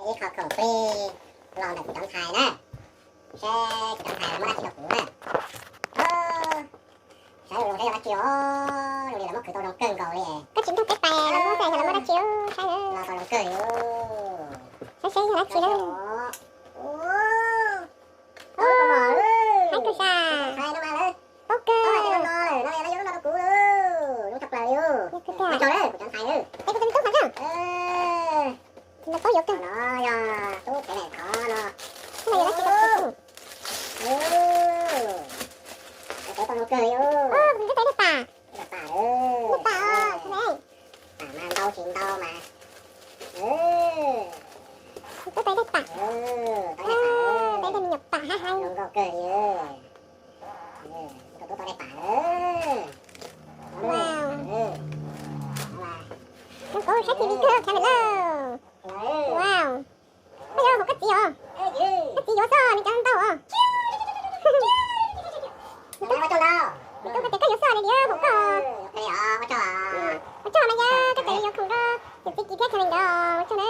Ib qho khoom plig los ntawm kuv cov ntxhais na, seb kuv cov ntxhais muab dab tsi rau kuv na. Saib zoo zoo seb yog dab tsi os, zoo li lawv muab khwv tau zoo kawg nkaus li. Koj tsis nrog peb pais los muab, yog lawv muab dab tsi saib na. Los tau zoo kawg li. Saib seb yog dab tsi na. Haib kawg sas. Paub kawg. Zoo tshaj plaws li. Kuv cov ntxhais, peb kuv tus me tub mas, tus me tub yuav kawg. No yog tub kev lem qhov no. Tub no yog dab tsi? Tub tau zoo kawg li. Tus me tub tais dej pam. Dej pam, dej pam os. Pam mas ntau tsis ntau mas. Tub tais dej pam. Tais dej me nyuam pam haib haib. Zoo nkauj kawg li. Tub tau dej pam. Wow. Zoo nkauj saib T V kawg, khav lawm lauj. Wow. Koj yuav hauv koj txiv os. Koj txiv yuav xwb nws cov ntau os. Nws tub tias koj yuav xwb nws hauv koj. Ua tsaug mas yog koj tseem yuav khoom rau yawm txiv Kim thiab Kha Lis nkawd, ua tsaug na.